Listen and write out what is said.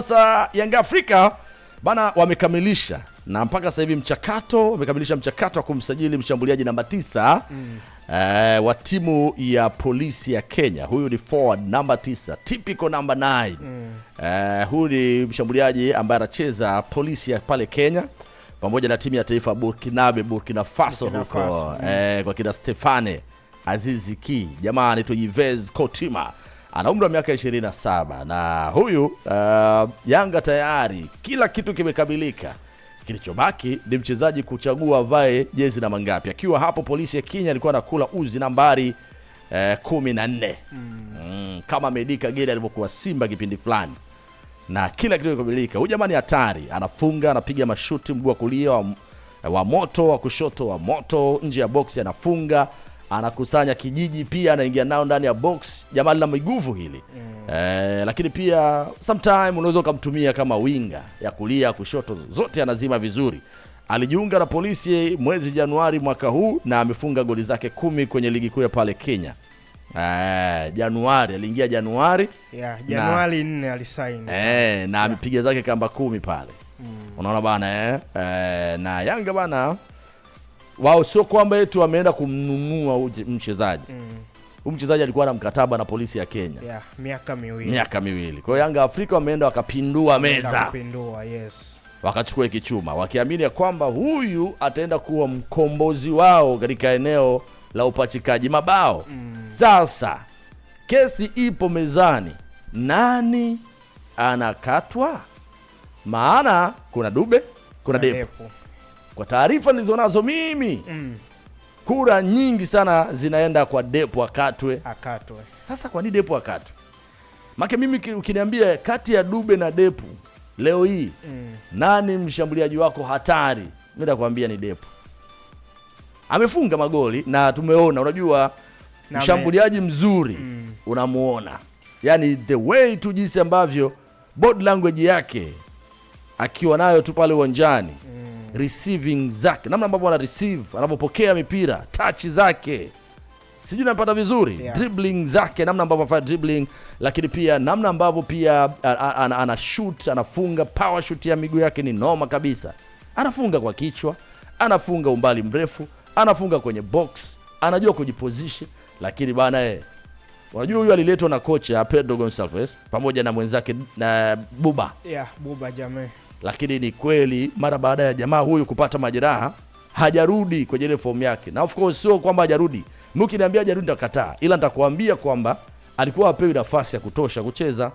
Sasa Yanga Afrika bana wamekamilisha na mpaka sasa hivi mchakato wamekamilisha mchakato wa kumsajili mshambuliaji namba 9 wa timu ya polisi ya Kenya. Huyu ni forward namba 9, typical namba 9. Huyu ni mshambuliaji ambaye anacheza polisi ya pale Kenya pamoja na timu ya taifa Burkinabe, Burkina Faso Burkina huko Faso. kwa kina Stefane Azizi Ki, jamaa anaitwa Yves Kotima, ana umri wa miaka 27 na huyu Yanga tayari kila kitu kimekamilika. Kilichobaki ni mchezaji kuchagua avae jezi namba ngapi. Akiwa hapo polisi ya Kenya alikuwa anakula uzi nambari 14 kama Meddie Kagere alivyokuwa Simba kipindi fulani na kila kitu kimekamilika. Huyu jamani hatari, anafunga, anapiga mashuti mguu wa kulia wa moto, wa kushoto wa moto, nje ya box anafunga, anakusanya kijiji pia anaingia nao ndani ya box. Jamaa lina miguvu hili lakini pia sometime unaweza ukamtumia kama winga ya kulia, kushoto, zote anazima vizuri. Alijiunga na polisi mwezi Januari mwaka huu na amefunga goli zake 10 kwenye ligi kuu ya pale Kenya. Januari aliingia Januari Yeah, Januari 4 alisaini. Na amepiga zake kamba 10 pale. Unaona bana eh? Na Yanga bana wao sio kwamba eti wameenda kumnunua huyu mchezaji. Huyu mchezaji alikuwa na mkataba na polisi ya Kenya Yeah, miaka 2. miaka 2. Kwa hiyo Yanga Afrika wameenda wakapindua meza, Kupindua, yes. wakachukua kichuma wakiamini ya kwamba huyu ataenda kuwa mkombozi wao katika eneo la upachikaji mabao. Sasa kesi ipo mezani, nani anakatwa? Maana kuna Dube, kuna Depu. Depu. Kwa taarifa nilizonazo mimi kura nyingi sana zinaenda kwa Depu akatwe. Akatwe. Sasa kwa nini Depu akatwe? Make mimi ukiniambia kati ya Dube na Depu leo hii nani mshambuliaji wako hatari, mimi nakwambia ni Depu. Amefunga magoli na tumeona, unajua Na mshambuliaji mzuri unamuona, yani the way tu jinsi ambavyo body language yake akiwa nayo tu pale uwanjani receiving zake, namna ambavyo ana receive, anavyopokea mipira, touch zake, sijui napata vizuri dribbling zake, namna ambavyo anafanya dribbling, lakini pia namna ambavyo pia ana shoot, anafunga power shoot ya miguu yake ni noma kabisa. Anafunga kwa kichwa, anafunga umbali mrefu, anafunga kwenye box, anajua kujiposition. Lakini bana unajua huyu aliletwa na kocha Pedro Gonçalves pamoja na mwenzake na Buba, Yeah, Buba Jame. lakini ni kweli mara baada ya jamaa huyu kupata majeraha hajarudi kwenye ile fomu yake, na of course sio kwamba hajarudi. Mimi ukiniambia hajarudi nitakataa, ila nitakwambia kwamba alikuwa hapewi nafasi ya kutosha kucheza.